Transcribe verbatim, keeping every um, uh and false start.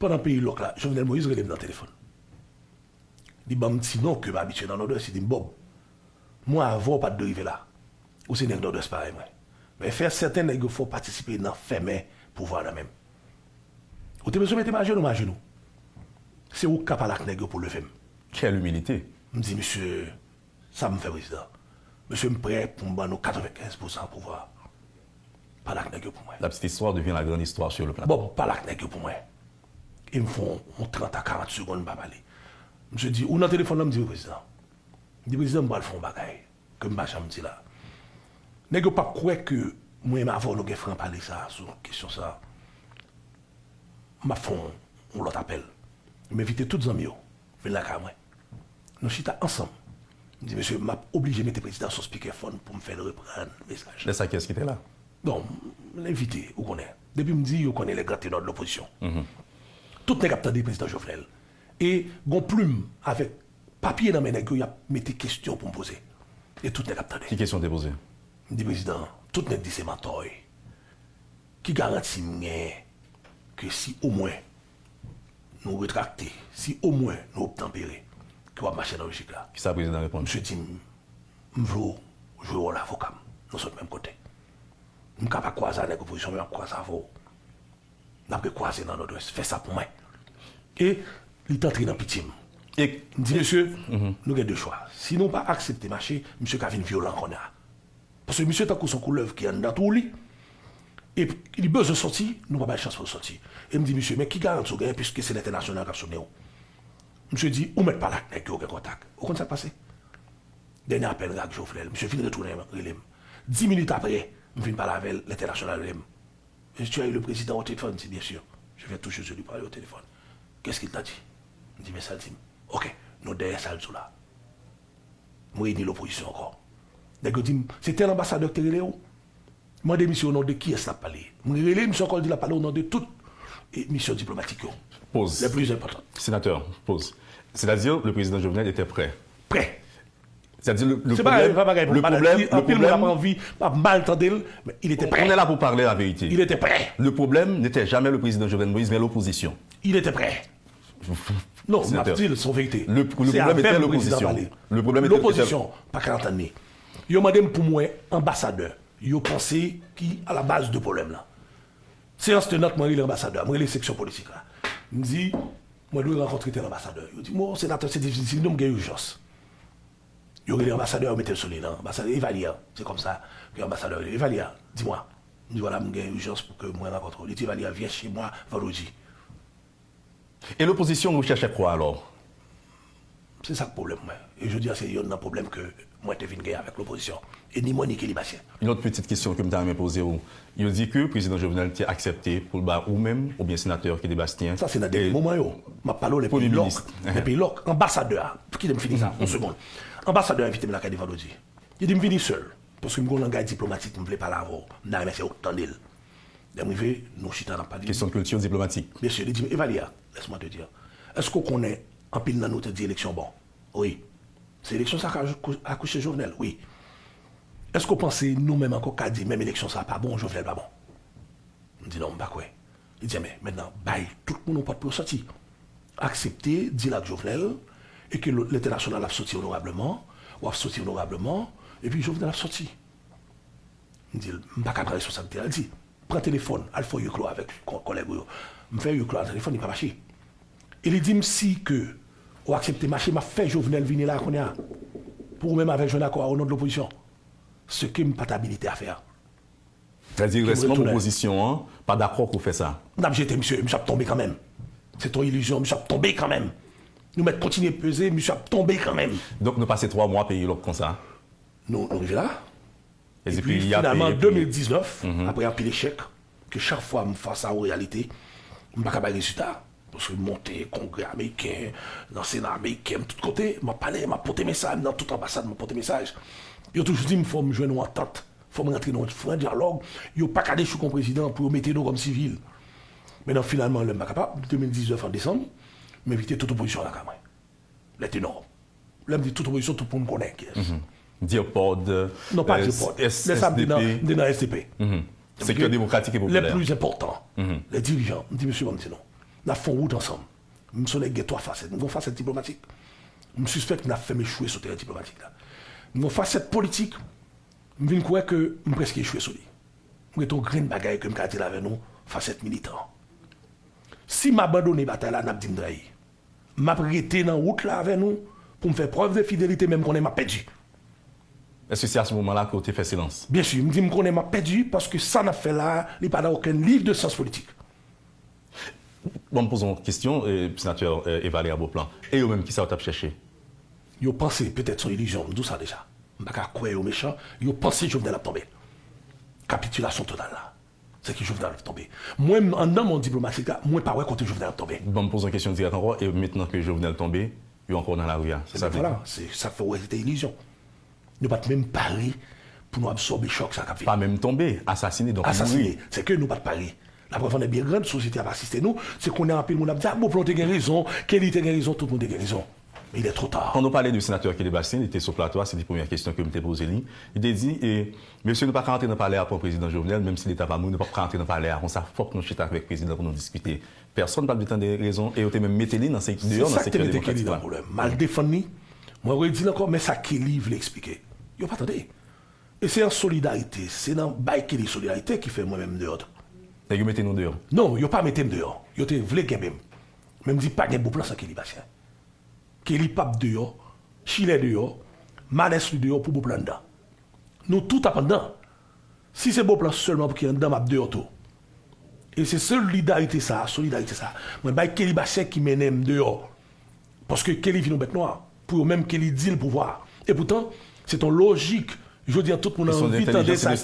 Pandan peyi lòk la, Jovenel Moïse rele m nan telefòn. Li ban m ti non ke m abitye nan Nòdwès, li di m, Bob, mwen avè w pa t dwe rive la. Ou se nèg Nòdwès parèy mwen. Men fè sèten nèg yo fè w patisipe nan fèmen pouvwa nan men m. Ou te bezwen mete m ajenou, m ajenou. Se ou k ka pale ak nèg yo pou leve m. Quelle humilité. M di, Mesye, sa m fè, prezidan. Mesye, m prè pou m ban nou katrevenkenz pousan pouvwa. Pale ak nèg yo pou mwen. La petite histoire devient la grande histoire sur le plateau. Bon, pale ak nèg yo pou mwen. E m fè yon trant a karant segonn m pa pale. Misye di, ou nan telefòn nan? M di, wi, prezidan. M di, prezidan, m pral fè yon bagay ke m pa janm di la. Nèg yo p ap kwè ke mwen menm avè w nou gen fran pale sa sou kesyon sa. M ap fè yon, yon lòt apèl. M envite tout zanmi yo vin lakay mwen. Nou chita ansanm. M di, mesye, m ap oblije mete prezidan sou speakerphone pou m fè l reprann mesaj. Lè sa, kiyès ki te la? Bon, m envite, ou konnen. Depi m di, yo konnen les grands ténors de l'opposition. Tout nèg ap tande prezidan Jovenel. E gon plim avèk papye nan men nèg yo, y ap mete kesyon pou m poze. E tout nèg ap tande. Ki kesyon w te poze? M di, prezidan, tout nèg di se mantò w ye. Ki garanti m genyen ke si omwen nou retrakte, si omwen nou obtanpere, ke w ap mache nan lojik la? Kisa prezidan reponn? Misye di m, m vle w jwe wòl avoka m. Nou sot menm kote. M ka pa kwaze ak nèg opozisyon, men m ap kwaze avè w. N ap rekwaze nan Nòdwès. Fè sa pou mwen. E li t antre nan pitye m. E m di, mesye, nou gen de chwa. Si nou pa aksepte mache, misye ka vin vyolan kounye a. Paske misye tankou se yon koulèv ki anndan twou li. E li bezwen soti, nou pa bay chans pou l soti. E m di, misye, men ki garanti w genyen, piske se lentènasyonal k ap sonnen w? Misye di, ou mèt pale ak nèg yo, gen kontak. Ou konn sa k pase? Dènye apèl ak Jovenel, misye vin retounen rele m. Dis minit apre, m vin pale avè l, lentènasyonal rele m. Est-ce que tu as eu le président au téléphone? M di, bien sûr. Je viens tout juste de lui parler au téléphone. Qu'est-ce qu'il t'a dit? M di, men sa l di m. Ok, nou dèyè sa l di w la. M reyini lopozisyon ankò. Nèg yo di m, se tèl anbasadè ki te rele w. Mande misye o non de kiyès l ap pale. M rele misye ankò, l di l ap pale o non de tout, e, misyon diplomatik yo. Pause. Les plus importantes. Sénateur, pause. C'est-à-dire, le président Jovenel était prêt. Prêt. C'est-à-dire, le, le problème, le problème, le problème, anpil moun ap anvi, ap mal tande l, men il était prêt. On est là pour parler la vérité. Il était prêt. Le problème n'était jamais le président Jovenel Moïse, mais l'opposition. Il était prêt. Non, m ap di l, se yon verite. Le, le problème était l'opposition. Le problème était, était... Lopozisyon pa ka antann li. Yo mande m pou m wè anbasadè yo panse ki a la baz de pwoblèm nan. Seyans tenant, mwen rele anbasadè, mwen rele seksyon politik la. M di, mwen dwe rankontre tèl anbasadè. Yo di m, o, senatè, se difisil, non, m gen ijans. Yo rele anbasadè, yo mete l sou liy lan. Anbasadè, Evalia, se konsa ke anbasadè rele. Evalia, dis-moi. M di, vwala, m gen ijans pou ke mwen rankontre w. Li di, Evalia, viens chez moi vendredi. Et l'opposition recherchait quoi alors? Se sa k pwoblèm mwen. E jodi a, se yonn nan pwoblèm ke mwen te vin gen avèk lopozisyon. E ni mwen, ni Kelly Bastien. Yon lòt pitit kesyon ke m ta renmen poze w. Yo di ke prezidan Jovenel te aksepte pou l ba ou menm oubyen senatè Kelly Bastien. Sa se nan dènye moman yo. M ap pale w lè peyi lòk. Lè peyi lòk. Anbasadè a, kite m fini sa, yon segonn. Anbasadè a envite m lakay li vandredi. Li di m vini sèl. Paske m gen yon langaj diplomatik, m vle pale avè w. M ta renmen se ou k tande l. Lè m rive, nou chita, n ap pale. Kesyon kilti diplomatik. Mesye, li di m, Evalia, laisse-moi te dire. Èske w konnen anpil nan nou te di eleksyon bon? Wi. Se eleksyon sa k akouche Jovenel? Wi. Èske w panse nou menm ankò ka di menm eleksyon sa pa bon, Jovenel pa bon? M di non, m pa kwè. Li di, men, mentnan, bay tout moun yon pòt pou yo sòti. Aksepte dil ak Jovenel, e ke lentènasyonal ap sòti onorableman, w ap sòti onorableman, epi Jovenel ap sòti. M di l, m pa ka pran responsablite a. L di, pran telefòn, al fè huis clos avèk kò-, kòlèg ou yo. M fè huis clos nan telefòn, li pa mache. E li di m, si ke ou aksepte mache, m ap fè Jovenel vini la kounye a. Pou ou menm avè l jwenn akò a o non de lopozisyon. Ce que m pa t abilité à faire. Sètadi, rès manm opozisyon an pa dakò pou fè sa. N ap jete misye, misye ap tonbe kanmenm. Se t on ilizyon, misye ap tonbe kanmenm. Nou mèt kontinye peze, misye ap tonbe kanmenm. Donk, nou pase twa mwa peyi lòk konsa. Nou, nou rive la. Epi, finalman, de mil diznèf, apre anpil echèk, ke chak fwa m fas a yon reyalite, m pa ka bay rezilta. Paske m monte Kongrè ameriken, nan Sena ameriken, m tout kote, m ap pale, m ap pote mesaj, m nan tout anbasad, m ap pote mesaj. Yo toujou di m, fò m jwenn yon antant, fò m rantre nan yon fran dyalòg. Yo pa ka dechouk yon prezidan pou yo mete nou kòm sivil. Men nan finalman, lè m pa kapab, de mil diznèf an desanm, m envite tout opozisyon lakay mwen. Lè te nò. Lè m di tout opozisyon, tout moun konnen kiyès. Dirpod, non, pa Dirpod. Lè sa, m te nan, m te nan S D P. Sektè demokratik e popilè. Les plus importants. Les dirigeants. M di, mesye, ban m di nou. N ap fè yon wout ansanm. M se yon nèg gen twa fasèt. M gen yon fasèt diplomatik. M sispèk m ap fè m echwe sou teren diplomatik la. M gen yon fasèt politik. M vin kwè ke m prèske echwe sou li. M gen yon grenn bagay ke m ka di l avè nou, fasèt militan. Si m abandone batay la, n ap di m trayi. M ap rete nan wout la avè nou pou m fè prèv de fidelite, men m konnen m ap pèdi. Èske se a se moman la ke w te fè silans? Byen si, m di m konnen m ap pèdi paske sa n ap fè la a, li pa nan okenn liv de syans politik. Bon, m poze yon kesyon, eh, senatè eh, Evaléa Beauplan. E yo menm, kisa yo t ap chèche? Yo panse, petèt se yon ilizyon, m di w sa deja. M pa ka kwè yo mechan, yo panse Jovenel ap tonbe. Kapitilasyon total la. Se ke Jovenel ap tonbe. Mwen, anndan mond diplomatik la, mwen pa wè kote Jovenel ap tonbe. Bon, m poze yon kesyon dirèk ankò, e mentnan ke Jovenel tonbe, yo ankò nan lari a. Se sa w vle di? Vwala, se sa k fè w wè se te ilizyon. Nou pa t menm pare pou nou absòbe chòk sa k ap vini. Pa menm tonbe, asasine, donk mouri. Asasine, se ke nou pa t pare. Laprèv an è byen grann, sosyete a pa asiste nou, se kounye a anpil moun ap di, a, Beauplan te gen rezon, Kelly te gen rezon, tout moun te gen rezon. Men il est trop tard. Pandan w pale de senatè Kelly Bastien, li te sou plato a, se te premyè kesyon ke m te poze li. Li te di, e, mesye, nou pa ka antre nan palè a pran prezidan Jovenel, menm si leta pa mouri, nou p ap ka antre nan palè a konsa, fòk nou chita avèk prezidan pou nou diskite. Pèsonn pa t vle tande rezon, e yo te menm mete li nan sèk, deyò nan sektè demokratik la. Se sa k te mete Kelly nan pwoblèm. M al defann li, mwen redi l ankò, men sa Kelly vle eksplike. Yo pa tande. E se an solidarite, se nan bay Kelly solidarite ki fè mwen menm m deyò tou. Nèg yo mete nou deyò? Non, yo pa mete m deyò. Yo te vle kenbe m. Men m di pa gen Beauplan san Kelly Bastien. Kelly p ap deyò, Chilè deyò, Manès li deyò pou Beauplan anndan. Nou tout ap anndan. Si se Beauplan sèlman pou ki anndan, m ap deyò tou. E se solidarite sa a, solidarite sa a, mwen bay Kelly Bastien ki mennen m deyò. Paske Kelly vin yon bèt nwa. Pou yo menm Kelly di l pouvwa. Epoutan, se t on lojik. Jodi a, tout moun anvi tande sa k